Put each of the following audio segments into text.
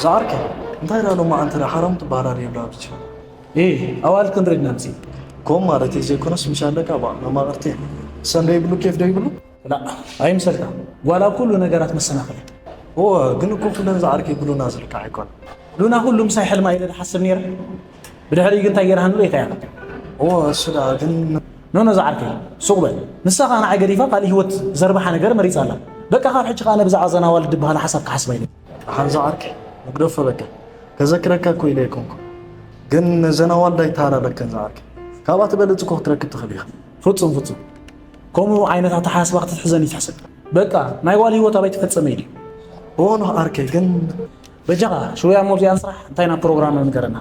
ዝዓርከይ፣ እንታይ ደኣ ሎማዓንቲ ደኣ ሓራም ትበሃል ኣርእዮ ዶ ኣብዚሑ? ኤ፣ ኣዋልድ ክንርኢ ኢና ምጺ። ከምኡ ማለት እዩ ዘይኮነስ፣ ምሽ ኣለካ ባ መማቕርቲ እየን። ሰንዶ ይብሉ፣ ኬፍ ዶ ይብሉ? ላ፣ ኣይምሰልካ። ጓል ኣብ ኩሉ ነገራት መሰናኽል እያ። እወ፣ ግን እኮ ኩለን ዝዓርከይ ብሉና ዝልካዕ ኣይኮነን። ሉና ኩሉ ምሳይ ሕልማ ኢለ ዝሓስብ ነይረ። ብድሕሪኡ ግን እንታይ ገይራ ክንብል ኣይታ እያ። እወ፣ እሱ ደኣ ግን ኖ፣ ኖ፣ ዝዓርከይ፣ ሱቕ በል። ንሳ ኸኣ ንዓይ ገዲፋ ካልእ ህይወት ዘርብሓ ነገር መሪጻ ኣላ። በቃ፣ ካብ ሕጂ ኸኣ ኣነ ብዛዕባ እዘን ኣዋልድ ዝበሃላ ሓሳብ ክሓስብ ኣይደልን። ደሓን ዝዓርከይ፣ ንግደፎ በቃ። ከዘክረካ እኮ ኢለ ኣይኮንኩን። ግን እዘን ኣዋልድ ኣይተሃላለከን ዝዓርከይ። ካብኣ ትበልጽ እኮ ክትረክብ ትኽእል ኢኻ። ፍጹም፣ ፍጹም። ከምኡ ዓይነት ኣተሓሳስባ ክትሕዘኒ ይትሕሰብ። በቃ፣ ናይ ጓል ህይወት ኣበይ ተፈጸመ ኢዩ። እወ፣ ኖህ ዓርከይ፣ ግን በጃኻ፣ ሽውያ እሞ እዚኣ ንስራሕ፣ እንታይ ኢና ፕሮግራም ንገረና።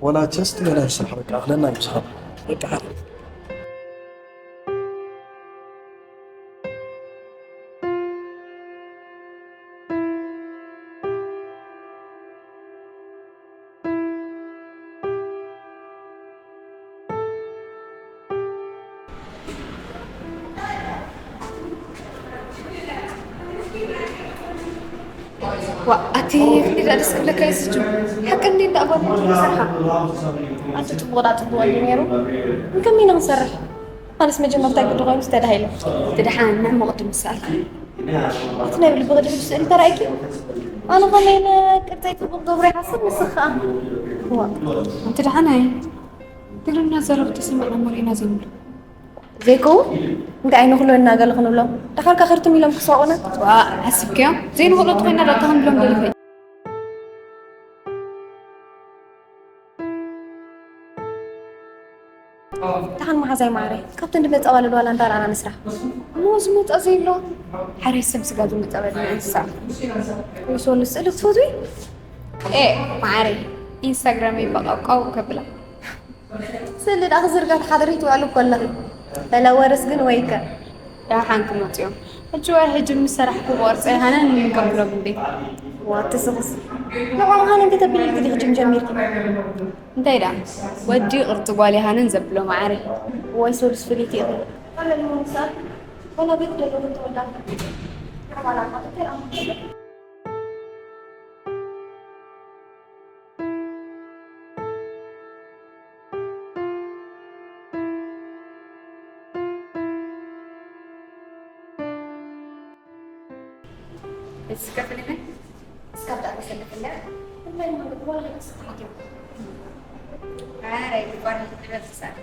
ወላ ቸስት ገለ ስራሕ በቃ፣ ኣኽለና እዩ ስራሕ። በቃ፣ ሓፍ። ዋ፣ ኣቲ ክንደይ ደኣ ደስ ክብለካ እዩ ስጁ። ሓቂ እንዴ እንዳ ጓል ሰርሓ። ኣቲ ጽቡቕ ደኣ ጽቡቕ እዩ ነይሩ። እንከመይ ኢና ክንሰርሕ? ኣነስ መጀመርታይ ግዲ ኮይኑ ዝተዳሃይለ። እቲ ደሓን ንዕሞ ቅድም ዝሰኣልካ። እቲ ናይ ብልቢ ቅድሕቲ ስእሊ ተራእይኪ? ኣነ ከመይ ኢለ ቅርጸይ ጽቡቕ ገብሮ ይሓስብ፣ ንስኺ ከኣ። ዋ። እቲ ደሓን ኣይ። ትግርኛ ዘረብ ተሰማዕ እሞ ርኢና ዘይንብሎ። ዘይከውን? እንታይ ኣይንኽሎ እናገለ ክንብሎም። ደሓር ከ ክርትም ኢሎም ክሳቑና? ዋ፣ ሓሲብክዮ? ዘይንኽሎ ተኾይና ዳታ ክንብሎም ደሊኺ? ደሓን መሓዛይ ማዕረ፣ ካብተን ድመጻ ዋላ ድዋላ እንዳረኣና ንስራሕ። እሞ ዝመጻ ዘይሎ፣ ሓደ ሰብ ስጋ ዝመጻ በልና እንስሳ። ወይ ሶሉ ስእሊ ክትፈትዊ? ኤ፣ ማዕረ፣ ኢንስታግራመይ በቃ ቃው ከብላ። ስእሊ ደኣ ክዝርጋ ተሓደሪ ትውዕሉ እኮ ኣለኺ። ፈለወርስ ግን ወይከ። ደሓን ክመጽኦም። ሕጂ ወይ ሕጂ ምስ ሰራሕኩ ብቕርጸይ ሃነን ንገብሎም እንዴ? ዋ፣ ትስኽስ። ንዕኦም ሃነን ከተብሊ ኢልኪ ዲኺ ጅም ጀሚርኪ? እንታይ ደኣ? ወዲ ቅርጺ ጓል ይሃነን ዘብሎ ማዕረ። ወይ ሶሉስ ፍልይቲ ኢኺ። ወላ ቤት ደሎ ተወዳ። እስከ ፍልመ እስከ ብጣዕሚ ሰልፍና። እንታይ ማለት ዋላ ስጥሓት እዩ። ኣረ ይባል ይበልሳል።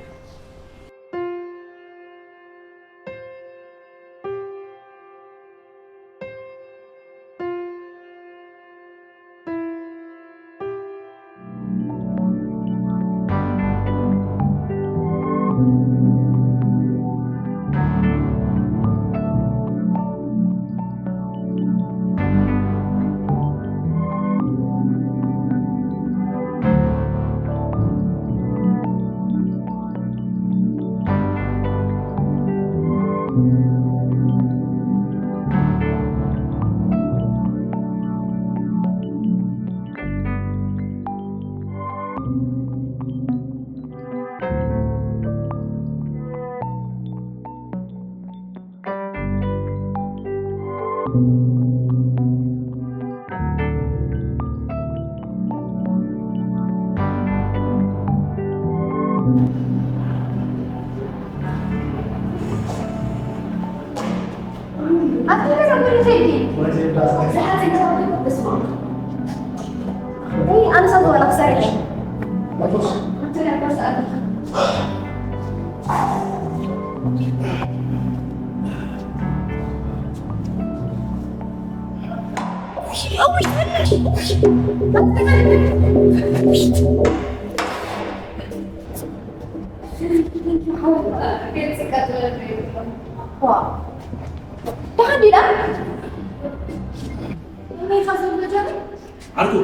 ዓርኩ።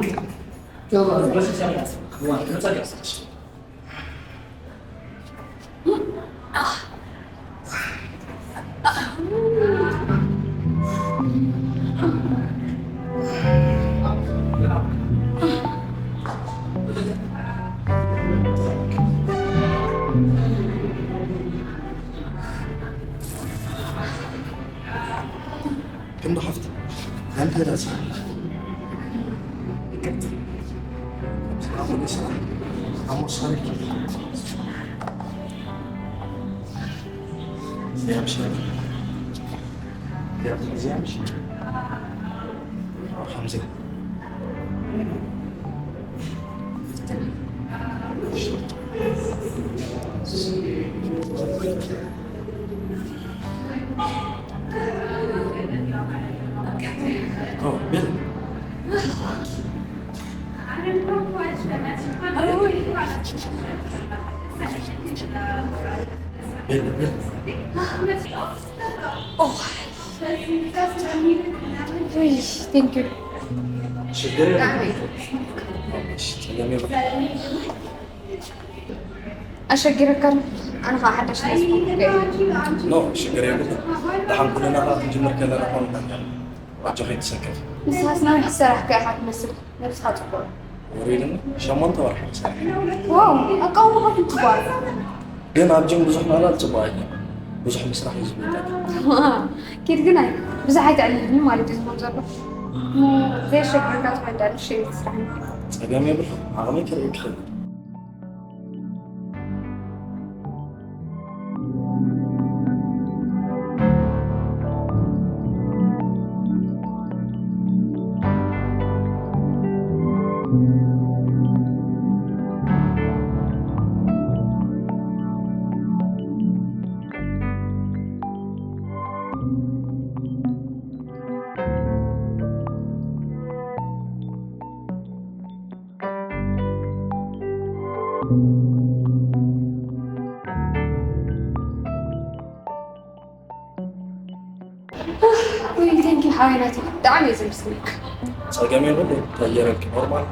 ክንዲ ሓፍቲ፣ ኣንተ ራስህ። Thank you. ኣሸጊረካ ኣሎ። ኣነ ከዓ ሓዳሽ ናይ ስፖርት ገይረ። ኖ፣ ሽግር የብሉ። ደሓን ኩልና ከዓ ክንጅምር ከለና ኾን ኣጆኺ ትሰከፍ። ንስኻስ ነዊሕ ዝሰራሕካ ኢኻ ትመስል። ነብስኻ ጽቡቕ። ወሪድኒ ሸሞንተ ወርሒ ክሰርሕ። ዋው፣ ኣቃውማኻ ግን ጽቡቕ ኣሎ። ግን ኣብ ጅም ብዙሕ ምዕላል ጽቡቕ ኣይኮነን። ብዙሕ ምስራሕ እዩ ዝብለካ። ኪድ ግን ኣይ፣ ብዙሕ ኣይተዕልልኒ ማለት እዩ ዝኸውን ዘሎ። እሞ ዘየሸግረካ ዝኾነ ዳርክ ሸይት ስራሕ። ጸገም የብሉ። ዓቕመይ ከርእየኪ ይኽእል። ወይ፣ thank you ሓወይ ናተይ፣ ብጣዕሚ እየ ዘመስግነካ። ጸገም የብሉ፣ ተየረልኪ ኖርማል።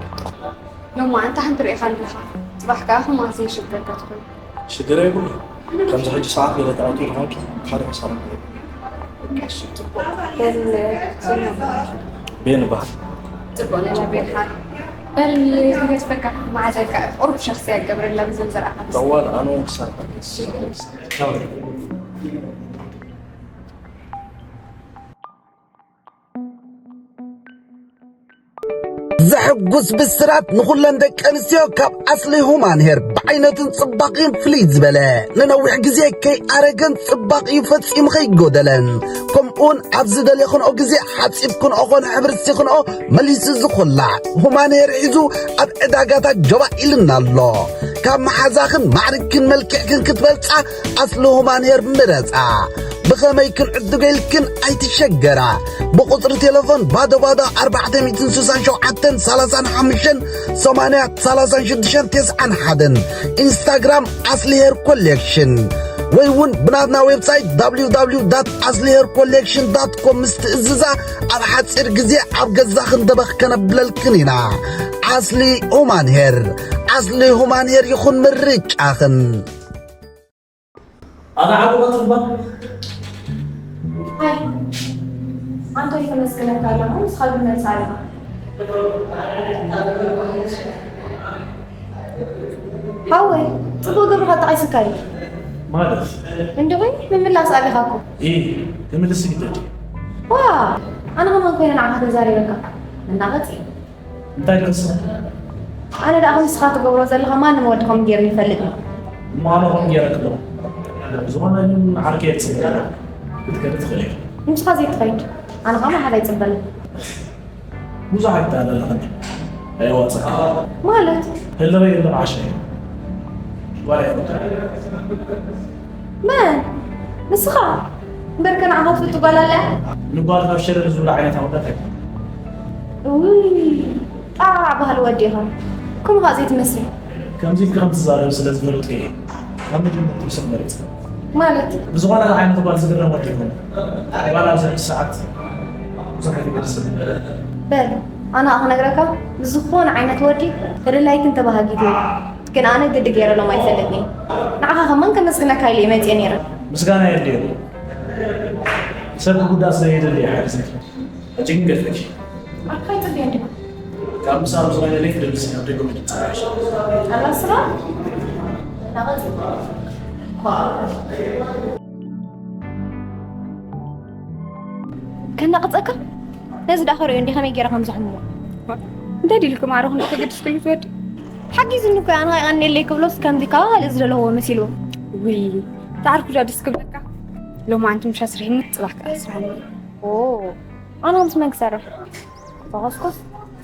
ሎማ ኣንታ ሓንቲ ርኢኻ ኣለኻ፣ ጽባሕ ከኣ ከምኣ ዘይሽግረካ ትኾን። ሽግር የብሉ። ከምዚ ሕጂ ሰዓት ገለ ተኣትዩ ተኾንኪ ሓደ ሕሳብ። እሺ፣ ጽቡቕ። በል፣ ሰላም። ቤን በሃል። ጽቡቕ ነጃ ቤን ሓ። በል፣ ክገድፈካ፣ መዓዛይ ከኣ ቁሩብ ሸኽሲ ኣገብረላ ብዘን ዘርኣኻ። ጠዋል፣ ኣነ እውን ክሰርሓ። ዘሐጉስ ብስራት ንኹለን ደቂ ኣንስትዮ ካብ ኣስሊ ሁማን ሄር። ብዓይነቱን ጽባቕኡን ፍልይ ዝበለ፣ ንነዊሕ ግዜ ከይኣረገን ጽባቕኡ ፈጺሙ ከይጎደለን፣ ከምኡውን ኣብ ዝደለኽንኦ ግዜ ሓጺብክንኦ ኾነ ሕብርትኽንኦ መሊሱ ዝኹላዕ ሁማን ሄር ሒዙ ኣብ ዕዳጋታት ጀባ ኢልና ኣሎ። ካብ መሓዛኽን ማዕርግክን መልክዕክን ክትበልጻ ኣስሊ ሁማን ሄር ምረጻ። ብኸመይ ክንዕድጎ ኢልክን ኣይትሸገራ። ብቁጽሪ ቴሌፎን ባዶ ባዶ ኣርባዕተ ሚእትን ስሳን ሸውዓተን ሰላሳን ሓሙሽተን ሰማንያ ሰላሳን ሽዱሽተን ተስዓን ሓደን፣ ኢንስታግራም ኣስሊ ሄር ኮሌክሽን፣ ወይ እውን ብናትና ዌብሳይት www aslihaircollection com ምስ ትእዝዛ ኣብ ሓጺር ግዜ ኣብ ገዛኽን ደበኽ ከነብለልክን ኢና። ኣስሊ ሁማን ሄር፣ ኣስሊ ሁማን ሄር ይኹን ምርጫኽን። ኣታ ዓቕባ ትርባ። ሃይ፣ ኣንቶኒ፣ ከመስግነካ ኣለኹ፣ ንስኻ ግን መልሲ ኣለኻ። ሓወይ፣ ጽቡቕ ግብርኻ ጠቒስካ እዩ። ማለት? እንድዒ፣ ምምላስ ኣሊኻ እኮ። ኢ፣ ክምልስ ግደድ። ዋ፣ ኣነ ከማን ኮይነ ንዓኻ ተዛሪበካ። መናቐጺ። እንታይ ደርሲ? ኣነ ደኣ ከምስኻ ትገብሮ ዘለኻ ማንም ወዲ ከምኡ ገይሩ ይፈልጥ። እሞ ኣነ ከምኡ ገይረ ክብሎ። ዝኾነ ግን ዓርከይ ክትጽበ ክትከድ ትኽእል ኢኻ። ንስኻ ዘይትኸይድ፣ ኣነ ኸኣ መሓዛ ኣይጽበን። ብዙሕ ኣይተኣለለኽን። ኣይዋጽእ። ማለት? ህልኸ የለን ዓሻ እዩ። ጓል ኣይፈቱን። መን? ንስኻ? እምበርከ ንዓኻ ትፍቱ ጓል ኣላ? ንጓል ካብ ሸለል ዝብላ ዓይነት ኣወዳት ኣይኮነን። እውይ፣ ጣዕ ባህሊ ወዲ ኢኻ። ከምኡ ኸኣ ዘይትመስል። ከምዚ ኢልኪ ከም ትዛረቢ ስለ ዝፈልጥ እየ ካብ መጀመርትኡ ሰብ መሪጸ። ማለት? ብዝኾነ ዓይነት ጓል ዝግረም ወዲ ይኹን። ጓል ኣብዚ ሰዓት ብዙሕ ኣይትገድስን። በል፣ ኣነ ኸኣ ክነግረካ፣ ብዝኾነ ዓይነት ወዲ ተደላይክን ተባሃጊት እየ። ግን ኣነ ግዲ ገይረሎም ኣይፈልጥን እየ። ንዓኻ ከማን ከመስግነካ ኢለ እየ መጺአ ነይረ። ምስጋና የድልዮ። ሰብ ክጉዳእ ስለ ዘይደሊ እየ ሓደ ሰብ። ሕጂ ግን ገድፈኪ። ኣካይ ጽቡቅ እንዲኹም። ካብ ምሳር ዝኾነ ሌክ ደምሲ ኣብ ደገ ምድጻ። ኣላ ስራ? ናቐጽ። ኳ። ከናቕጸካ? ነዚ ደኣ ከርእዮ እንዲ ከመይ ገይረ ከም ዘሕምሞ። እንታይ ድልኩም ኣረኹ እንደ ተገድስክሉ ትወድ? ሓጊዝኒ እኮ ኣነ ኸኣ ቀኒለይ ክብሎስ ከምዚ ካልእ ዝደለዎ መሲሉ። ውይ፣ ተዓርኩ ዳ ደስ ክብለካ። ሎማዓንቲ ምሻ ስርሒኒ፣ ጽባሕ ከኣ ስርሓኒ። ኦ፣ ኣነ ምስ መን ክሰርሕ? ተኸስኩስ፣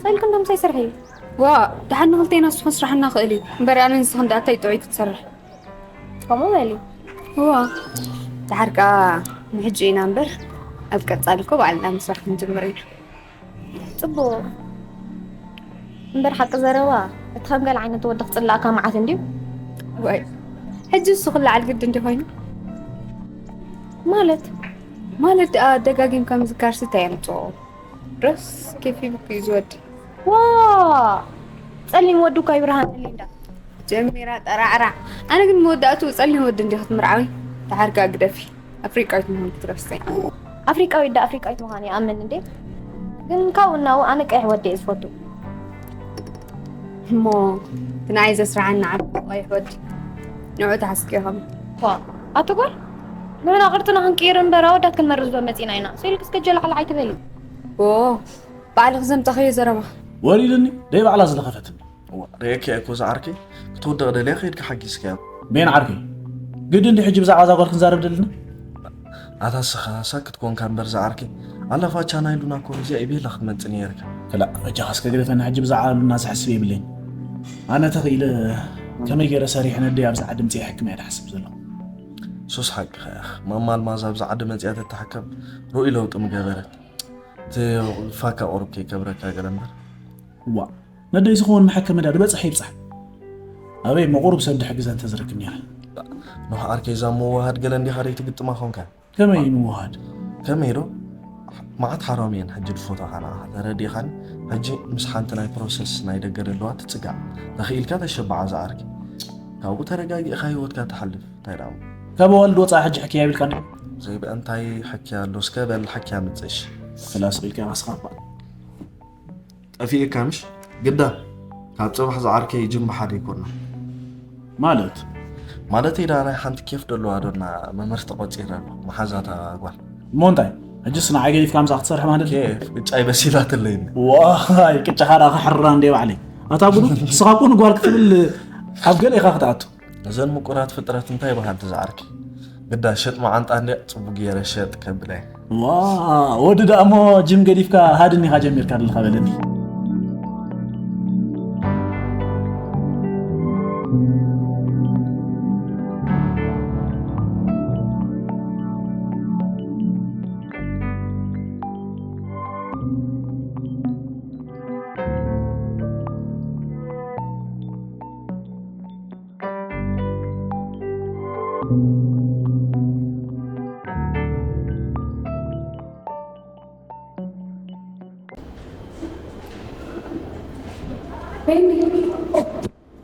ሰልክ እንዶ ምሳይ ስርሒ። ዋ፣ ደሓን ንኽልቴና ንስኹን ስራሕና ክእል እዩ። እምበር ኣነ ንስኽን ደኣ እንታይ ጥዑይ ክትሰርሕ? ከምኡ በሊ። እዋ፣ ደሓር ከኣ ንሕጂ ኢና እምበር፣ ኣብ ቀጻሊ እኮ ባዕልና ምስራሕ ክንጅምር ኢና። ጽቡቕ። እምበር ሓቂ ዘረባ፣ እቲ ከም ገለ ዓይነት ወዲ ክጽላእካ መዓት እንድዩ። ወይ፣ ሕጂ እሱ ክለዓል ግዲ እንዲ ኮይኑ? ማለት? ማለት ደኣ ደጋጊምካ ምዝካርሲ እንታይ የምጽኦ? ድረስ ኬፍ ይብክ እዩ ዝወዲ። ዋ! ጸሊም ወዲ እኳ ይብርሃን ሊንዳ። ጀሚራ ጠራዕራዕ። ኣነ ግን መወዳእቱ ጸሊም ወዲ እንዲ ክትምርዓዊ። ደሓር ከኣ ግደፊ። ኣፍሪቃዊት ምዃን ክትረስዒ። ኣፍሪቃዊት ዳ ኣፍሪቃዊት ምዃን ይኣምን እንዴ? ግን ካብኡ እናው ኣነ ቀይሕ ወዲ እየ ዝፈቱ። እሞ እቲ ንዓይ ዘስርዓኒ ዓቢ ቀይሕ ወዲ። ንዑ ተሓስኪ ኢኹም። ዋ፣ ኣቲ ጓል? ንሕና ቅርጽና ክንቅይር እምበር ኣወዳት ክንመርዝ ዶ መጺና ኢና? ስኢልኪ እስከ ጀላዕላዕ ኣይትበሊ። ኦ፣ ባዕልኺ ዘምጻኽዮ ዘረባ። ወሪድኒ፣ ደይ ባዕላ ዝለኸፈትኒ። እዋ፣ ርእየኪ እኮ ዝዓርከይ፣ ክትወድቕ ደልያ ከይድካ ሓጊዝካያ። ቤን ዓርከይ፣ ግድን ድዩ ሕጂ ብዛዕባ እዛ ጓል ክንዛረብ ደሊና? ኣታ ስኻ ሳክት ኮንካ እምበር ዝዓርከይ፣ ኣላፋቻ ናይ ሉና እኮ እዚኣ ኢቤላ ክትመጽእ ነይርካ። ክላእ፣ በጃኻ እስከ ግደፈኒ፣ ሕጂ ብዛዕባ ሉና ዝሕስብ የብለይን። ኣነ ተኽኢለ ከመይ ገይረ ሰሪሐ ነደይ ኣብዚ ዓዲ ምጽእ ይሕክም እየ ዝሓስብ ዘለኹ። ሱስ ሓቅኻ ኢኻ። ማማ ኣልማዝ ኣብዚ ዓዲ መጺኣ ተተሓከም ርኡይ ለውጢ ምገበረት። እቲ ፋካ ቁሩብ ከይከብረካ ገለ እምበር። እዋ፣ ነደይ ዝኸውን መሐከሚ ዳ ዝበጽሐ ይብጻሕ። ኣበይ እሞ ቁሩብ ሰብ ድሕግዛ እንተዝረክብ ነይረ። ኖህ ዓርከይ፣ እዛ ምውሃድ ገለ እንዲኻ ደይ ትግጥማ ኾንካ? ከመይ ምውሃድ? ከመይ ዶ? መዓት ሓራም እየን ሕጂ ዝፈትዋኻ ንዓኻ ተረዲእኻኒ። ሕጂ ምስ ሓንቲ ናይ ፕሮሰስ ናይ ደገ ደለዋ ትጽጋዕ። ተኽኢልካ ተሸብዓ ዝዓርከይ። ካብኡ ተረጋጊእኻ ህይወትካ ትሓልፍ። እንታይ ደኣ እሞ? ካብ ኣዋልድ ወጻኢ ሕጂ ሕክያ የብልካን ድዩ? ዘይበእንታይ ሕክያ ኣሎ፣ እስከ በል ሕክያ ምጽእ እሺ። ክላስ ኢልካ ንስኻ እኳ። ጠፊእካ ምሽ? ግዳ፣ ካብ ጽባሕ ዝዓርከይ ጅም ብሓደ ኣይኮንና። ማለት? ማለተይ ደኣ ናይ ሓንቲ ኬፍ ደለዋ ዶና መምህር ተቖጺረ ኣሎ፣ መሓዛታ ጓል። እሞ እንታይ? ሕጅስ ንዓይ ገዲፍካ ምሳኣ ክትሰርሕ ማለት ድዩ? ኬፍ፣ ቅጫይ በሲላትለይ እኒ። ዋይ፣ ቅጫኻ ደኣ ክሕራ እንደ ባዕለይ። ኣታ ጉዱ፣ ንስኻ እኮ ንጓል ክትብል ኣብ ገለ ኢኻ ክትኣቱ። እዘን ምቁራት ፍጥረት እንታይ በሃልቲ ዝዓርከይ? ግዳ ሸጥ መዓንጣ እንድያ ጽቡቅ ገይረ ሸጥ ከብለይ። ዋ፣ ወዲ ደኣ እሞ ጅም ገዲፍካ ሃድን ኢኻ ጀሚርካ ዘለኻ በለኒ።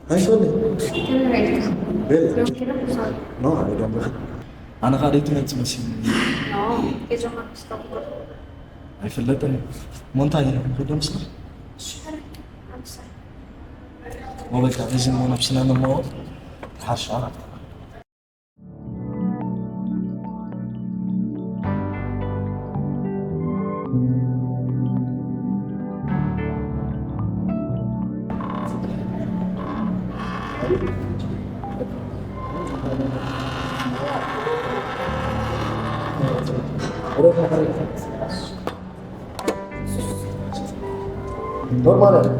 Hi, Sony. Well, no, I don't know. ኣነ ኻደይ ትመጽእ መሲሉ ኣይፈለጥን። እሞ እንታይ ኢና ክንከይዶ ምስላ? ወበቃ በዚ እሞ ነብስና ነማወቅ ሓሻ። Normal.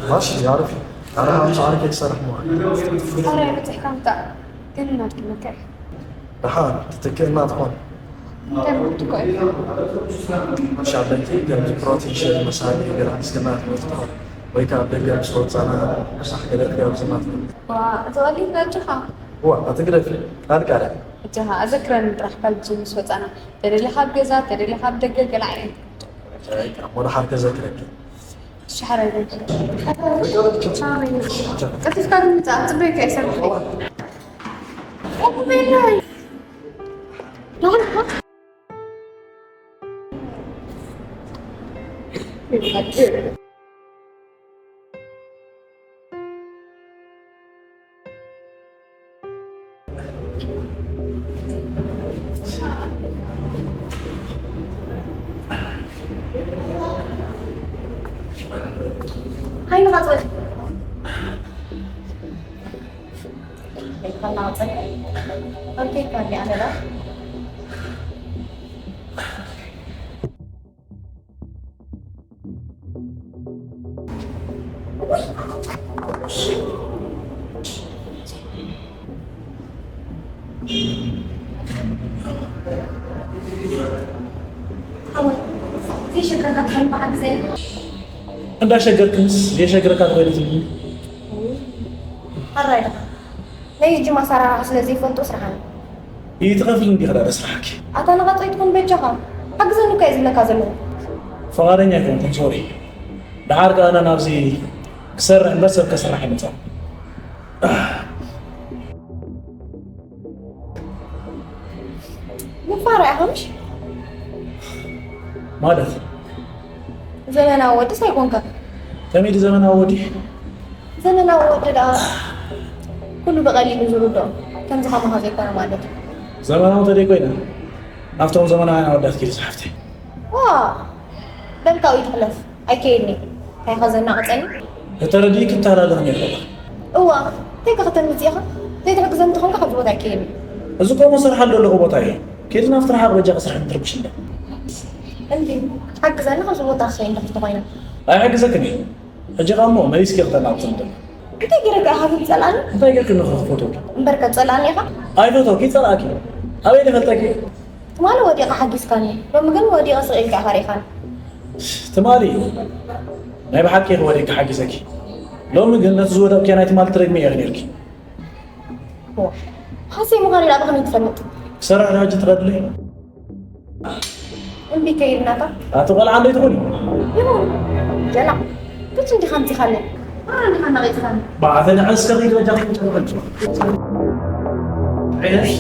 ماشي، عارف. ኣረ፣ ኣብ ሻዕሪ ከይትሰርሕ ምዃን። ኣረ በፂሕካ ምጣ ግን ናትክመከ ደሓን ትትክእና ትኾን። እንታይ ምትኮ ሻለይቲ ከምዚ ፕሮቲን ሸር መሳሊ ገለ ምስግና ትምህርቲ ትኾን። ወይ ከዓ ደገ ምስ ወፃና ምሳሕ ገለ ትጋብዝና ትኾን። ዋ እቲ ቀሊል ናጅኻ ዋ ኣትግደፊ ካልቃለ እጃኻ ኣዘክረኒ ጥራሕ ካልጂ ምስ ወፃና ተደሊኻ ኣብ ገዛ ተደሊኻ ኣብ ደገ ገለ ዓይነት ሞዳ ሓርከ ዘክረኪ ሻሕራይ ቀልጢፍካ ግን ምፃእ ፅበይካ ይሰርሕ እንዳሸገርክንስ የሸግረካ ትኾይነ ትብልኒ። ሕራይ ድኻ ናይ ጅም ኣሰራርሓ ስለ ዘይፈልጦ ስርሓኒ። ይትኸፍል እንዲኻ ዳ ስራሕኪ። ኣታ ንቐጣይ ትኹን በጃኻ ሓግዘኒ እኮ እየ ዝብለካ ዘለኹ። ፈቓደኛ ኣይኮንኩን ሶሪ። ደሓር ከኣ ኣነ ናብዚ ክሰርሕ እምበር ሰብ ከስርሕ ኣይመጻኹን። ንፋራ ኢኻ ምሽ? ማለት ዘመናዊ ወድስ ኣይኮንካን። ከመይ ድዩ ዘመናዊ ወዲ? ዘመናዊ ወዲ ደኣ ኩሉ ብቐሊሉ ዝርድኦ ከምዚ ከማኻ ዘይኮነ ማለት እዩ። ዘመናዊ ተደይ ኮይነ ናብቶም ዘመናውያን ኣወዳት ኪዲ ዝሓፍተይ። ዋ በልካዊ ትሕለፍ ኣይከይድኒ እንታይ ኢኻ ዘናቕጸኒ? ተተረዲእኪ ክተሃላለኽኒ ይኽእል። እዋ እንታይ ከ ከተምጽእ ኢኻ? ዘይትሕግዘኒ ተኾንካ ካብዚ ቦታ ኣይከይድኒ። እዚ ከምኡ ሰርሓሉ ኣለኹ ቦታ እየ። ኪዲ ናብቲ ረሓቕ በጃ ክስራሕ ምትርብሽ እንደ እንዲ ሓግዘኒ ካብዚ ቦታ ክኸይድ እንድሕር ተኾይነ። ኣይሕግዘክን እየ። ሕጂ ኸኣ እሞ መሊስኪ ክተናቕጽ እንደ እንታይ ገይረካ ኢኻ ግን ትጸልኣኒ? እንታይ ገይርክኒ ክፈትወኪ? እምበርከ ትጸልኣኒ ኢኻ? ኣይፈትወኪ ይጸልኣኪ። ኣበይ ድፈልጠኪ? ትማሊ ወዲቐ ሓጊዝካኒ ሎሚ ግን ወዲቐ ስቕ ኢልካ ኢኻ ሪኢኻኒ። ትማሊ ናይ ብሓቂ ኢኺ ወዲቕኪ ሓጊዘኪ። ሎሚ ግን ነቲ ዝወደቕክዮ ናይ ትማሊ ትረግሚ ኢኺ ነይርኪ። ሓሰይ ምዃኑ ኢላ ብኸመይ ትፈልጥ? ክሰርሕ ዶ ሕጂ ትኸድሊ? እምቢ ከይድ ናታ። ኣቲ ቆልዓ እንዶ ይትኹን። ይኹን ጀላዕ ክች እንዲኻ ኣምፂኻለይ። ኣረ እንዲኻ ነቒፅኻኒ። ባዕተ ንዕስከ ከይድ በጃ ከይድ ጨርፈልች። ዒነሽ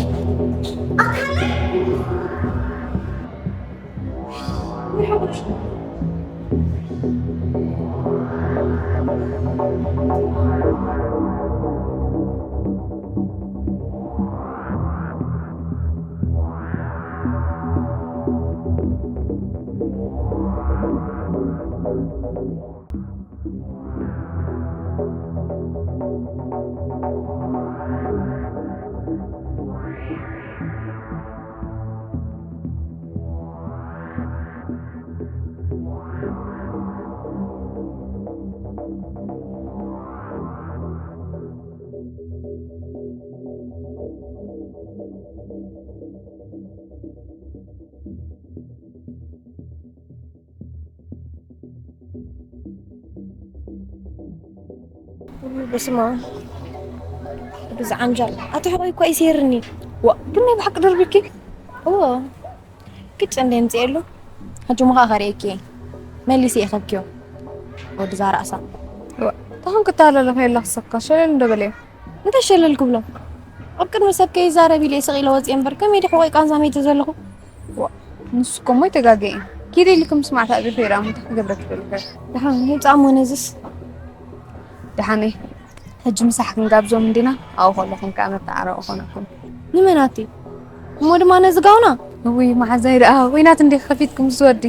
በስመ ኣብ። እዚ ዓንጃል ኣቲ ሕቆይ እኮ ይሴርኒ። ዋ ግን ናይ ብሓቂ ደርብኪ? እዎ። ግጭ እንደ ምጽኤሉ ሕጂ ምኻ ከርእየኪ እየ። መሊሲ የኸብኪዮ። ወዲ ዛራእሳ። ዋ ታኹም ክተሃላለኹ የላ ክሰካ ሸለል እንዶ በለዮ። እንታይ ሸለል ክብሎ? ኣብ ቅድሚ ሰብ ከይዛረብ ኢለ ስቕ ኢለ ወፅየ እምበር ከመይ ድዩ ሕቆይ ቃንዛ መይተ ዘለኹ? ዋ ንሱ እኮ እሞ ይተጋገየ። ኪዲ ኢልኩም ስማዕታ እግሪ ከይዳ ምንታይ ክገብረክ ደልከ? ደሓን ውፃእ እሞ ነዝስ። ደሓነይ ሕጂ ምሳሕ ክንጋብዞም እንዲና ኣብኡ ከለኹም ከዓ መተዓረቂ ኮነኩም። ንመናቲ እሞ ድማ ነዚ ጋውና እውይ መሓዛይ ደኣ ወይናት እንዲህ ከፊትኩም ዝወዲ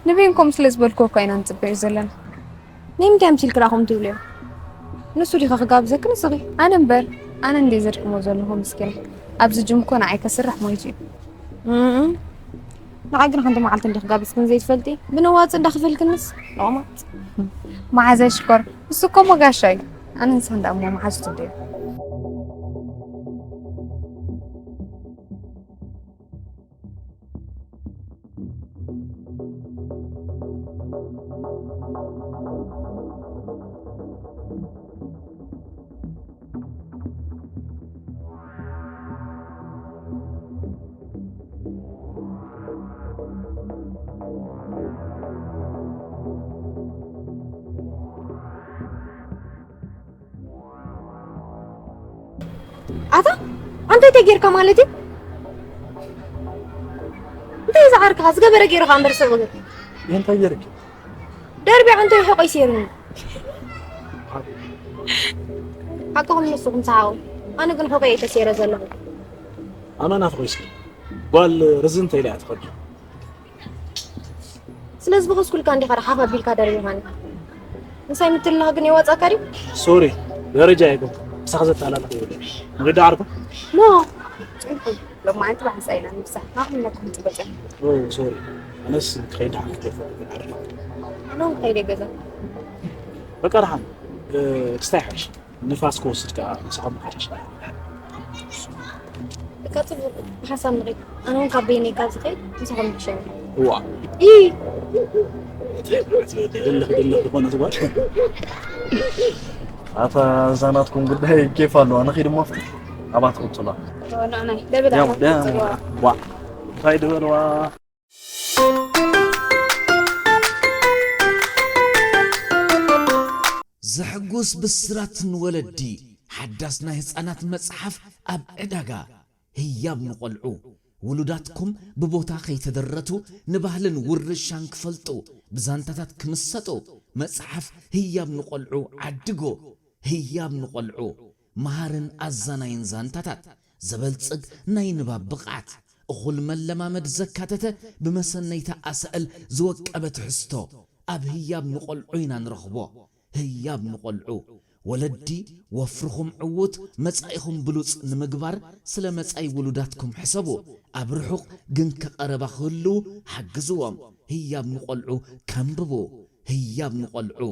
ንበይንኩም ስለ ዝበልኩ እኳ ኢና ንፅበዩ ዘለና። ናይ ምንታይ ኣምሲልክ ደኣ ከምኡ ትብልዮ? ንሱ ዲኻ ክጋብዘክ ንስኺ? ኣነ እምበር ኣነ እንዴ ዘድክሞ ዘለኹ ምስኪና ኣብዚ ጅም እኮ ንዓይ ከስርሕ ሞይቱ እዩ። እም፣ ንዓይ ግን ሓንቲ መዓልቲ እንዲኽ ጋቢዝክን ዘይትፈልጢ? ብነዋፂ እንዳኽፈልክንስ? ሎማት። መዓዘ ሽኮር፣ እሱ እኮ እሞ ጋሻ እዩ። ኣነ ንስኻ እንዳ እሞ መሓዙት እንድዮ። ኣታ ኣንተ እንታይ ጌርካ ማለት እዩ? እንታይ ዝዓርካ ዝገበረ ጌርካ እምበር ሰብ ገር እንታይ ጌርክ? ደርቢ ኣንተ ሕቆይ ሴሩኒ። ሓቅኹም ንስኹም ሰሓቑ። ኣነ ግን ሕቆይ እየ ተሴረ ዘለኹ። ኣመና ፍቕሪ እስኪ ጓል ርዝን ተይላ እያ ትኸዱ። ስለዚ ብኸስኩልካ እንዲኻ ሓፍ ኣቢልካ ደርቢኻኒ። ምሳይ ምትልላኽ ግን የዋጻካ ድዩ? ሶሪ፣ ደረጃ የብልኩ። ምሳኻ ዘተኣላልኽ የብለይ። ንግዳ ዓርኩ? ኖ። ጽንኩ። ሎማዓንቲ ብሓንሳእ ኢና ንብዛሕ። ናኹም ነኩም ጽበጽ። ኦ፣ ሶሪ። ኣነስ ክኸይድ ሓንቲ ዓርኩ። ኣነ እውን ከይደ ገዛ። በቃ ደሓን። እ፣ ክስታይ ሓይሽ። ንፋስ ክወስድ ከኣ ምሳኹም ሓይሽ። በቃ ጽቡቕ። ብሓሳብ ንኸይድ። ኣነ እውን ካብ በይነይ ካብ ዝኸይድ ምሳኹም ይሕሸኒ። እዋ። ኢ። ድልኽ ድልኽ ዝኾነ ዝጓል። ኣታ እዛ ናትኩም ጉዳይ ኬፍ ኣለዋ። ንኸይድ እሞ ኣብኣ ትቕጽሏ። ንዕናይ ደብል ያው፣ ኣኻ ያው። ትጽልዋ። ዋ። እንታይ ድበልዋ? ዘሕጉስ ብስራት ንወለዲ። ሓዳስ ናይ ህጻናት መጽሓፍ ኣብ ዕዳጋ። ህያብ ንቖልዑ። ውሉዳትኩም ብቦታ ከይተደረቱ ንባህልን ውርሻን ክፈልጡ፣ ብዛንታታት ክምሰጡ፣ መጽሓፍ ህያብ ንቖልዑ ዓድጎ። ህያብ ንቖልዑ። መሃርን ኣዛናይን ዛንታታት፣ ዘበልጽግ ናይ ንባብ ብቕዓት፣ እኹል መለማመድ ዘካተተ፣ ብመሰነይታ ኣሳእል ዝወቀበ ትሕዝቶ፣ ኣብ ህያብ ንቖልዑ ኢና ንረኽቦ። ህያብ ንቖልዑ። ወለዲ፣ ወፍርኹም ዕዉት፣ መጻኢኹም ብሉጽ ንምግባር፣ ስለ መጻኢ ውሉዳትኩም ሕሰቡ። ኣብ ርሑቕ ግን ከቐረባ ክህልዉ ሓግዝዎም። ህያብ ንቖልዑ ከንብቡ። ህያብ ንቖልዑ።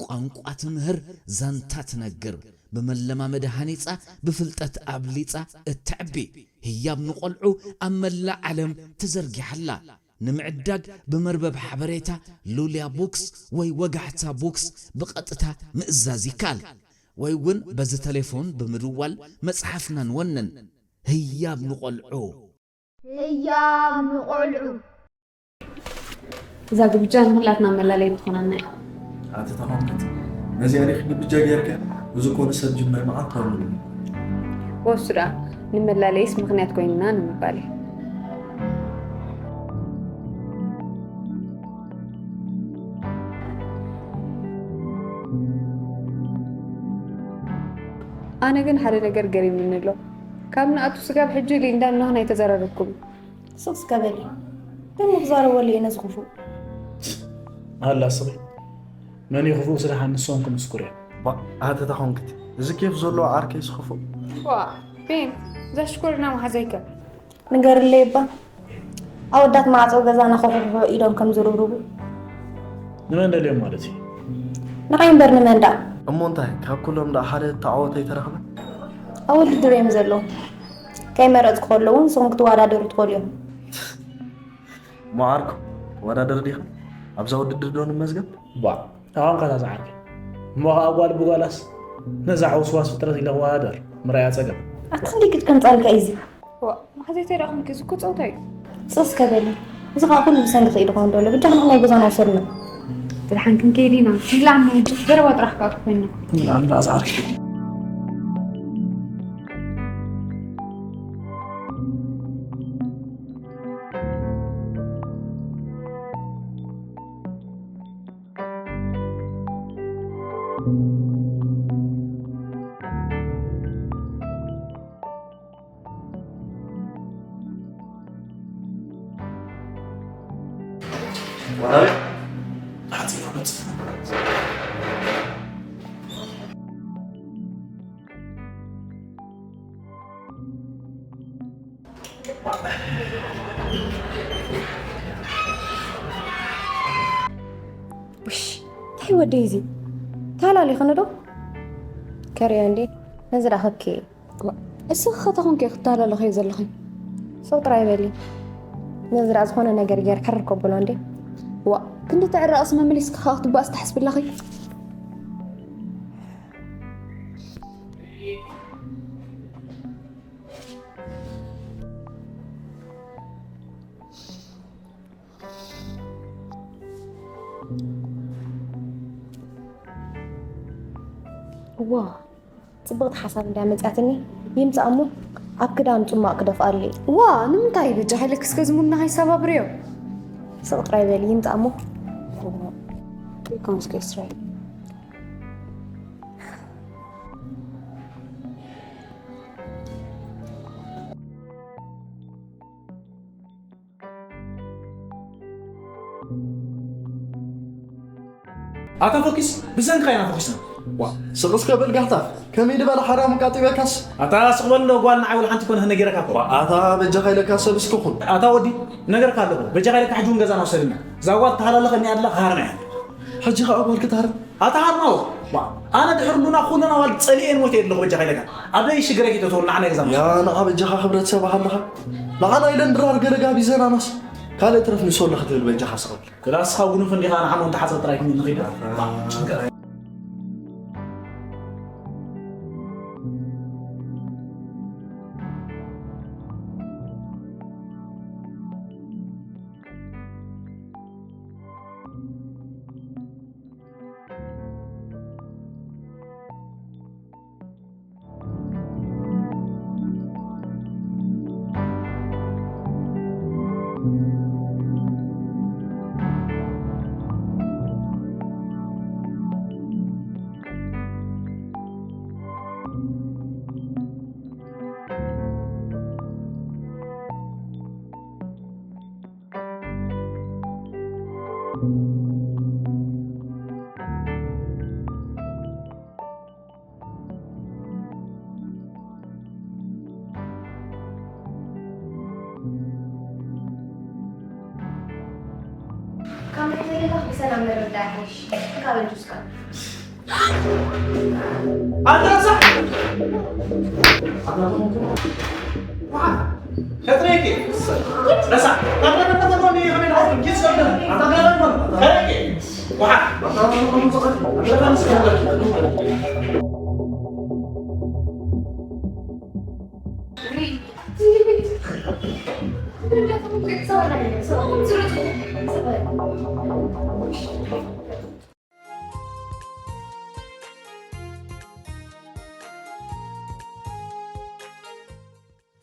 ቋንቋ ትምህር፣ ዛንታ ትነግር። ብመለማመዲ ሃኒጻ፣ ብፍልጠት ኣብሊጻ እተዕቢ። ህያብ ንቖልዑ ኣብ መላእ ዓለም ተዘርጊሓ ኣላ። ንምዕዳግ ብመርበብ ሓበሬታ ሉልያ ቡክስ ወይ ወጋሕታ ቡክስ ብቐጥታ ምእዛዝ ይከኣል። ወይ እውን በዚ ተሌፎን ብምድዋል መጽሓፍና ንወንን። ህያብ ንቖልዑ። ህያብ ንቖልዑ። እዛ ግብጃ ንኹላትና መላለይ ትኾነና እያ። ኣቲ ተኾንክት ነዚኣ ዲኺ ግብጃ ጌርካ እዚ ኮነ ሰብ ጅምር መዓት ተብሉ። ወሱ ደኣ ንመላለይስ ምኽንያት ኮይንና ንምባል እዩ። ኣነ ግን ሓደ ነገር ገሪምኒ ኣሎ። ካብ ንኣቱ ስጋብ ሕጂ ሊንዳን ኖህን ኣይተዘራረብኩምን። ስቕ እስከ በሊ። ደሞ ክዛረበሉ እየ ነዚ ክፉእ። ኣላ ስኺ። መን እዩ ክፉእ ስለ ንሶም ክምስክሩ እዮም። ባ፣ ኣተታ ኾንክት። እዚ ኬፍ ዘለዎ ዓርከይስ ክፉእ። ዋ፣ ቤን፣ እዛ ሽኮሪና መሓዛይከ? ንገርለይ እባ። ኣወዳት ማዕጾ ገዛና ከኹሕኹሑ ኢዶም ከም ዝርብርቡ። ንመን ደልዮም ማለት እዩ? ንዓይ እምበር ንመን ደኣ? እሞ እንታይ፣ ካብ ኩሎም ደኣ ሓደ እተዓወተ ኣይተረኽበን? ኣብ ውድድር እዮም ዘለዉ። ከይመረጽኩ ከለዉ ንስኹም ክትወዳደሩ ትኽእሉ ኢኹም። እሞ ዓርኩ፣ ትወዳደር ዲኻ? ኣብዛ ውድድር ዶ ንመዝገብ? ባ፣ ኣዋን ካታ ዝዓርኩ። እሞ ኸኣ ጓል ብጓላስ ነዛ ሕውስዋስ ፍጥረት ኢለ ክወዳደር ምርኣያ ጸገም። ኣታ ክንደይ ክትቀንጻልካ እዩ እዚ? ዋ፣ መሓዘይተይ ደኣ ኮንኪ፣ እዚ እኮ ጸወታ እዩ። ስቕ እስከ በሊ። እዚ ኸኣ ኩሉ ብሰንኪ ከይዱ ክኸውን ደሎ። ብጃኻ ናይ ገዛና ውሰድና። ብድሓን ክንከይድ ኢና። ይብላዕና፣ ገረባ ጥራሕ ከኣ ኮይና። ይብላዕና፣ ኣዛ ዓርኪ። ውሽ፣ እንታይ ወደይ እዚ? ታላሊኽኒ ዶ? ከርእዮ እንዴ? ነዚ ዳኸብኪ። እሱ ኸተኹንኪ ክታለለኸ ዘለኺ። ሰው ጥራይ በሊ። ነዚ ዳ ዝኾነ ነገር ገይር ሕርር ከብሎ እንዴ? ዋ፣ ክንዲ ትዕረቕስ መመሊስኪ ኸኣ ክትባእስ ትሓስብለኺ? ዋ፣ ጽብቕቲ ሓሳብ እንድያ መጺኣትኒ። ይምጻእ እሞ ኣብ ክዳን ጽማቕ ክደፍኣሉ እዩ። ዋ፣ ንምንታይ በጃ ሃይለክስ ከዝሙና ሃይሳብ ኣብርዮ? ስቕ ጥራይ በሊ፣ ይምጻእ እሞ። ይኮንስ ከይስራይ። ኣታ ፎኪስ፣ ብሰንካ ኢና ፎኪስና። ዋ፣ ስቕ እስከ በል ጋህታ፣ ከመይ ዝበለ ሓራም ቃጢበካስ? ኣታ ስቕ በል እንዶ ጓል፣ ንዓይ ወላ ሓንቲ ኮነ ነጊረካ እኮ። ዋ፣ ኣታ በጃኻ ኢለካ ሰብ እስኪ ኩን። ኣታ ወዲ፣ ነገርካ ኣለኹ። በጃኻ ኢለካ ሕጂ እውን ገዛና ውሰድና። እዛ ጓል ተሃላለኸ እኒኣ ኣላ፣ ክሃርማ እያ። ሕጂ ኸኣ ጓል ክትሃርም? ኣታ ሃርማዎ። ዋ፣ ኣነ ድሕሪ ሉና ኩለን ኣዋልድ ጸሊኤን ሞተ ኣለኹ በጃኻ ኢለካ። ኣብ ደይ ሽግረ ኪቶ ተወልና ዓና ገዛና። ያ፣ ንዓ በጃኻ ክብረት ሰብ ኣለኻ። ንዓና ኢለን ድራር ገለ ጋቢዘናናስ። ካልእ ትረፍ ንሶ ኣለኽ ትብል በጃኻ ስቕ በል። ክላስኻ ጉኑፍ እንዲኻ ንዓሞ እንተሓጽር ጥራይ ክንዲ ንኺድ። ባ፣ ጭንቀት። ካብ ናይ ዘለኻ ብሰላም ምርዳእ ይሓይሽ። እንካ በል ጁስካ። ኣንተ ረሳሕ!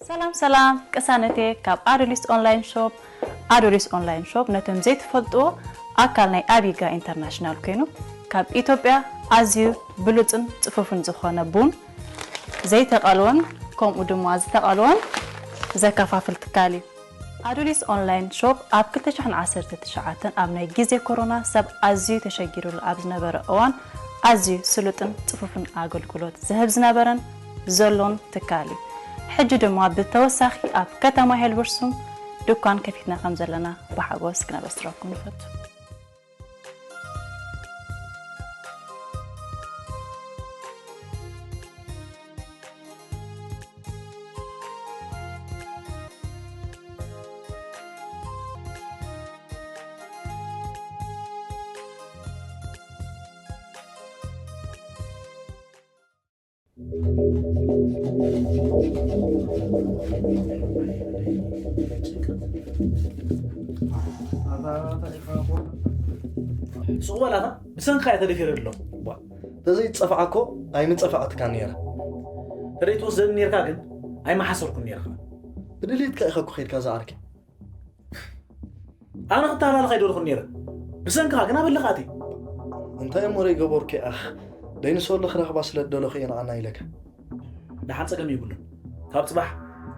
ሰላም ሰላም ቅሳነቴ ካብ ኣዶሊስ ኦንላይን ሾፕ። ኣዶሊስ ኦንላይን ሾፕ ነቶም ዘይትፈልጥዎ ኣካል ናይ ኣቢጋ ኢንተርናሽናል ኮይኑ ካብ ኢትዮጵያ ኣዝዩ ብሉጽን ጽፉፍን ዝኾነ ቡን ዘይተቐልወን ከምኡ ድማ ዝተቐልወን ዘከፋፍል ትካል እዩ። ኣዱሊስ ኦንላይን ሾፕ ኣብ ክልተ ሽሕን ዓሰርተ ትሽዓተን ኣብ ናይ ግዜ ኮሮና ሰብ ኣዝዩ ተሸጊሩሉ ኣብ ዝነበረ እዋን ኣዝዩ ስሉጥን ጽፉፍን ኣገልግሎት ዝህብ ዝነበረን ዘሎን ትካል እዩ። ሕጂ ድማ ብተወሳኺ ኣብ ከተማ ሄልበርሱም ድኳን ከፊትና ከም ዘለና ብሓጎስ ክነበስረኩም ንፈቱ። ሱቕ በል ኣታ፣ ብሰንካ እየ ተደፊረ ዘለኹ። ዋ፣ ተዘይትጸፍዓ እኮ ኣይምጸፋዕትካን ነይረ። ተደይትወስደኒ ነይርካ ግን ኣይመሓሰርኩን ነይርካ። ብድሌትካ ኢኻ እኮ ኸይድካ ዝዓርከይ። ኣነ ክተሃላልኽ ኣይደለኹን ነይረ። ብሰንክኻ ግን ኣበለኻ ኣትየ። እንታይ እሞ ደይገበርኩ ኣኽ? ደይንሰሉ ክረኽባ ስለ ዝደለኹ እየ ንዓና ኢለካ። ደሓን ጸገም የብሉን። ካብ ጽባሕ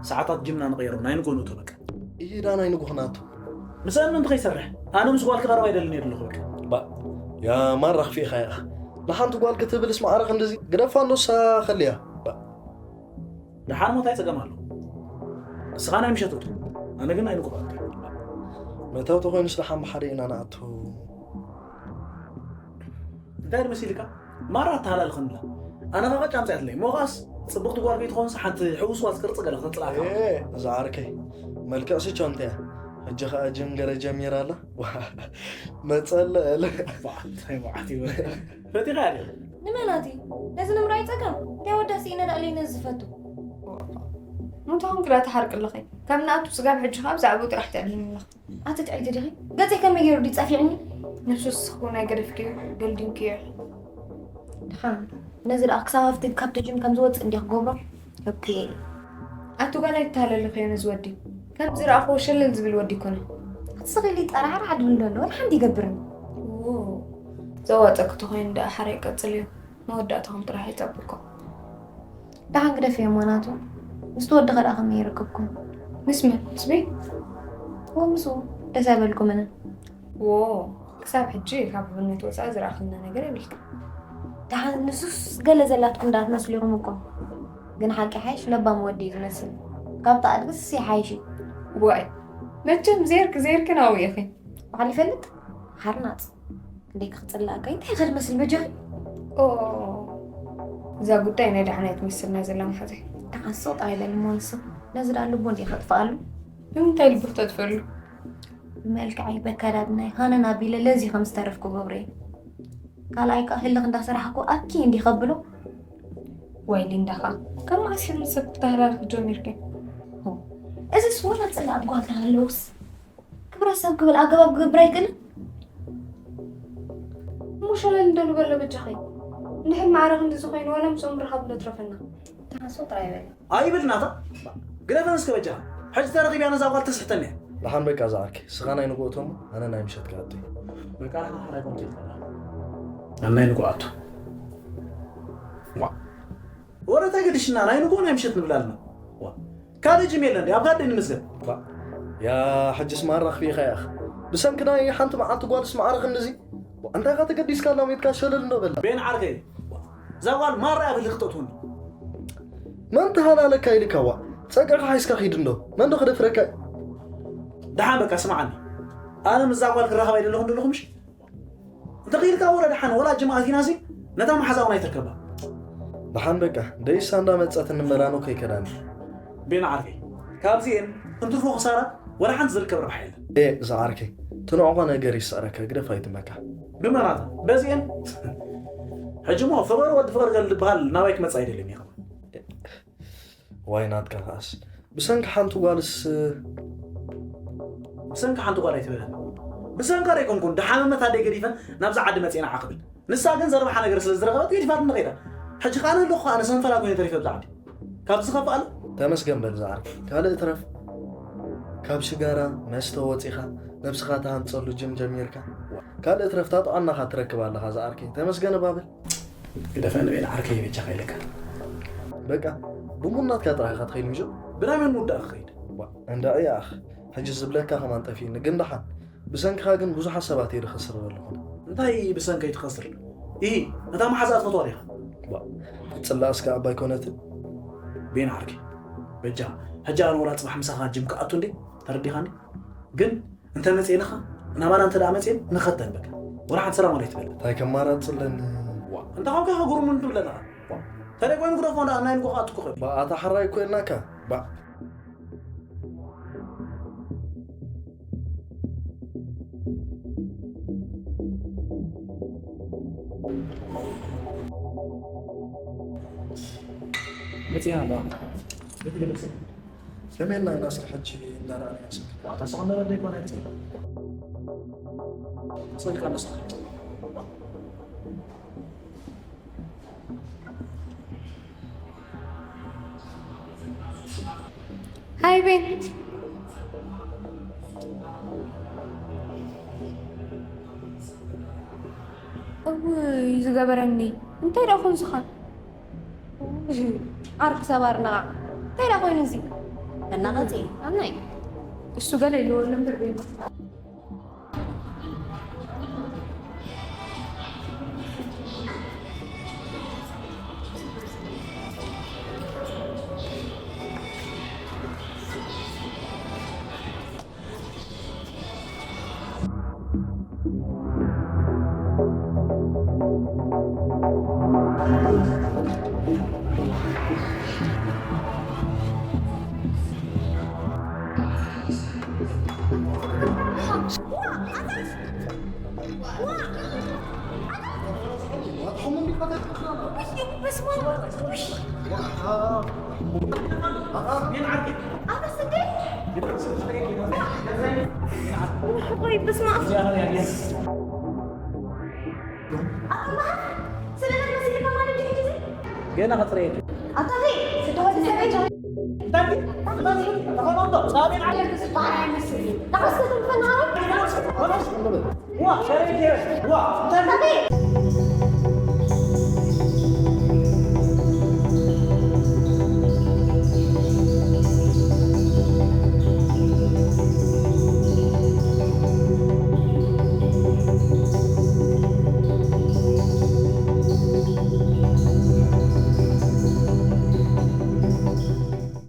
ሰዓታት ጅምና ንቐይሮ፣ ናይ ንጎ ንእቶ በቃ። ኢሂ ዳ ናይ ንጎ ክናቱ። ምስኣን ምእንቲ ከይሰርሕ፣ ኣነ ምስ ጓልኪ ቀረባ ኣይደልን እየ ዘለኹ በቃ። ባ፣ ያ ማራ ክፊእኻ ኢኻ። ንሓንቲ ጓል ክትብልስ ማዕረ ክንድዚ ግደፋ እንዶ እሳ ከልያ። ባ። ደሓን ሞ እንታይ ጸገም ኣሎ? ንስኻ ናይ ምሸት ወዲ፣ ኣነ ግን ናይ ንጎ። መእተዊ ተኾይኑስ ደሓን ብሓደ ኢና ንኣቱ። እንታይ መሲልካ? ማራ ኣተሃላልኸንላ። ኣነ ኸዓ ጫምጻ የትለይ። ሞኻስ ጽብቕቲ ጓል ከይትኾንስ ሓንቲ ሕውስዋስ ቅርጺ ገለ ክተጽልኣካ። እዛ ዓርከይ፣ መልክዕሲ ቸንተ እያ። ሕጂ ኸኣ ጅም ገለ ጀሚራ ኣላ። መጸለ እለ። በዓል፣ እንታይ በዓል ይበል። ፈቲኻ እያ ድያ? ንመናቲ? ነዚ ንምርኣይ ጸገም? እንታይ ወዳሲ ኢነ ደኣ ለይ ነዚ ዝፈቱ? ምንታኹም ክላ ትሓርቂ ኣለኺ? ካብ ንኣቱ ስጋብ ሕጂ ኸኣ ብዛዕባኡ ጥራሕ ትዕልልኒ ኣለኺ። ኣቲ ትዕልቲ ዲኺ? ገጸይ ከመይ ገይሩ ድዩ ጸፊዕኒ? ንሱስ እኮ ናይ ገደፍክዮ፣ ገልዲምክዮ ኢኺ። ድሓን፣ ነዚ ደኣ ክሳብ ኣብቲ፣ ካብቲ ጅም ከም ዝወጽእ እንዲየ ክገብሮ። ኦኬ። ኣቲ ጓል ኣይተታለልኽዮ ነዚ ወዲ። ከም ዝረኣኽዎ ሸለል ዝብል ወዲ ኣይኮነን። ኣቲ ስቕ ኢሉ ይጠራዕራዕ ድብል ዘሎ፣ ወላ ሓንቲ ይገብርኒ። ዎ። ዘዋጸኪ ተኾይኑ ደኣ ሓራይ ቀጽልዮ። መወዳእታኹም ጥራሕ ይጸብቆ። ደሓን ግደፍዮ እሞ ናቱ። ምስቲ ወዲ ኸ ደኣ ከመይ ይረክብኩም? ምስ መን? ምስ ቤት? ዎ ምስኡ። ደስ ኣይበልኩምን? ዎ፣ ክሳብ ሕጂ ካብ ኣብነት ወጻኢ ዝረኣኽልና ነገር የብልካ። ደሓን ንሱስ ገለ ዘላትኩም ደኣ ትመስሉ ኢኹም እኮ። ግን ሓቂ ሓይሽ ለባም ወዲ እዩ ዝመስል። ካብቲ ኣድግስ ይሓይሽ እዩ። ዋይ፣ መቸም ዜርክ ዜርክ ናብኡ ኢኺ። በዓል ይፈልጥ? ሓርናጽ። ክንደይ ክጽላእካ እዩ? እንታይ ኢኻ ትመስል በጃኺ? ኦ፣ እዛ ጉዳይ ናይ ደሓን እያ ትመስልና ዘላ መሓዘይ። ደሓን ስቕ ጥራይ በል እሞ ንስኺ። ነዚ ደኣ ልቡ እንዲየ ከጥፍኣሉ። ንምንታይ ልቡ ክተጥፍኣሉ? ብመልክዐይ፣ በከዳድናይ፣ ሃነን ኣቢለ ለዚ ከም ዝተረፍኩ ገብረ እየ። ካልኣይ ከኣ ህልኽ እንዳሰራሕኩ ኣኪ እንዲ ከብሎ። ዋይ ሊንዳ ኸኣ፣ ካብ መዓስ ኢኺ ምስ ሰብ ክተሃላልኺ ጀሚርኪ? ሆ፣ እዚስ ወላ ጽላኣት ጓል ተሃለውስ? ክብረት ሰብ ክብል ኣገባብ ክገብር ኣይክእልን? እሞ ሸለል እንዶ ንበሎ በጃኺ። እንድሕር ማዕረ ክንድዚ ኮይኑ፣ ወላ ምስኦም ምርኻብ እንዶ ትረፈና። ተሓስቦ ጥራይ በል። ኣይብል ናታ። ግደፈን እስከ በጃኻ። ሕጂ ተረኺብያ ነዛ ጓል ተስሕተኒ እያ። ደሓን በቃ ዝዓርከይ፣ ስኻ ናይ ንግሆ እቶ እሞ ኣነ ናይ ምሸት ክኣቱ እየ። በቃ ንሕና ሓራይ ኮንክ ኢልካ። ኣብ ናይ ንግሆ ኣቱ። ዋ። ወረ እንታይ ገዲሽና፣ ናይ ንግሆ ናይ ምሸት ንብል ኣለና። ዋ። ካልእ ጅም የለን ድዩ? ኣብ ካርድ ንምዝገብ። ዋ። ያ፣ ሕጅስ ማራ ኣኽፊእኻ ኢኻ። ብሰንኪ ናይ ሓንቲ መዓልቲ ጓልስ ማዕረ ክንድዚ? ዋ፣ እንታይ ኢኻ ተገዲስካ ኣላሚትካ ሸለል እንዶ በላ። ቤን ዓርከይ። እዛ ጓል ማራ እያ ብልክ ተእትወኒ። መን ተሃላለካ ኢልካ ዋ? ጸግዕኻ ሓይስካ ኺድ እንዶ። መን ዶ ክደፍረካ? ደሓን በቃ ስምዓኒ። ኣነ ምስዛ ጓል ክራኸብ ኣይደለኹን ደለኹ ምሽ? እንተ ኺድካ ወረ ደሓን ወላ ጅም ኣቲናሲ ነታ መሓዛ እውን ኣይትርከባ። ደሓን በቃ ደይሳ እንዳመጸት እንመላኖ ከይከዳኒ። ቤን ዓርከይ፣ ካብዚኤን እንትርፎ ክሳራ ወላ ሓንቲ ዝርከብ ረብሓ የለን። ኤ፣ ዝዓርከይ፣ ትንዕቆ ነገር ይስዕረካ፣ ግደፍ ኣይትመካ። ብመናታ፣ በዚኤን? ሕጂ እሞ ፍቕሪ ወዲ ፍቕሪ ገል ዝበሃል ናባይ ክመጽእ ኣይደልን እየ። ዋይ ናትካ ከኣስ። ብሰንኪ ሓንቲ ጓልስ። ብሰንኪ ሓንቲ ጓል ኣይትበለኒ። ብሰንካ ዶ ኣይኮንኩን፣ ደሓንነት ኣደይ ገዲፈን ናብዛ ዓዲ መጺኤ ንዓ ክብል። ንሳ ግን ዘርብሓ ነገር ስለ ዝረኸበት ገዲፋትኒ ከይዳ። ሕጂ ከኣ ንህልኹ ከኣ ንሰንፈላ ኮይነ ተሪፈ ኣብዛ ዓዲ። ካብዚ ዝኸፍእ ኣሎ? ተመስገን በል ዝዓርከይ። ካልእ እትረፍ። ካብ ሽጋራ መስተ ወጺኻ ነብስኻ ትሃንጸሉ ጅም ጀሚርካ። ካልእ እትረፍ እታ ጥዕናኻ ትረክብ ኣለኻ ዝዓርከይ። ተመስገን እባ በል። ግደፈኒ በል ዓርከይ በጃኻ ኢለካ። በቃ ብሙን ናትካ ጥራሕ ኢኻ ትኸይድ ምሽ? ብናይ መን ምውዳእ ክኸይድ? ዋ፣ እንዳ እያ ኣኽ። ሕጂ ዝብለካ ከማን ጠፊእኒ። ግን ደሓን ብሰንክኻ ግን ብዙሓት ሰባት እየ ዝኸስር ዘለኹ። እንታይ ብሰንከይ ትኸስር? ኢሂ፣ ነታ መሓዛ ትፈትዋ ዲኻ? ዋ፣ ክትጽላእስ ከኣ እባ ኣይኮነትን። ቤን ዓርከይ፣ በጃ፣ ሕጂ ኣነ ወላ ጽባሕ ምሳኻ ጅም ክኣቱ እንዴ? ተረዲኻኒ? ግን እንተ መጽኤንኻ፣ ናባና እንተ ደኣ መጽኤን ንኸተን በቃ። ወላ ሓንቲ ሰላም ኣይትበል። እንታይ ከማራጽ ኣለኒ? ዋ፣ እንተ ኾንካ ከጉርሙ እንትብለና። ዋ፣ ተደይ ኮይኑ ግደፎ እንዳ ናይ ንጎ ክኣቱ ክኽእል። ባ፣ ኣታ ሓራይ እኮ ኢልናካ። ባ። መጽያ ኣለዋ። ከመይ ኢልና ኢና ስራሕ ሕጂ እንዳረኣና ኢና ስራሕ? ዋታ ሰቐንዳ ደይ ኮነ። ጽልካ መስራት። ሃይ ቤን። እውይ ዝገበረኒ እንታይ ደኣ ኮን ዝኻን? ዓርኪ ሰባር ነቓዕ። እንታይ ደኣ ኮይኑ እዚ? ተናቐጺ። ኣናይ። እሱ ገለ ኢልዎ ኣሎ እምበር ቤን። ወይ በስመ ኣብ። ኣታ መሓር፣ ስለና መሲልካ ማለት ድዩ ሕጂ? ገና ክጽረየኪ። ኣታ ኸይ፣ ስደት ሰበይቱ። እንታይ? እንታይ? ተኸማምዶ፣ ሳቤን ዓለ። ባርያ መስል። ንዓስከ ትንፈናረ? ዋ፣ ሰበይት፣ ዋ፣ እንታይ? ኣታ ኸይ።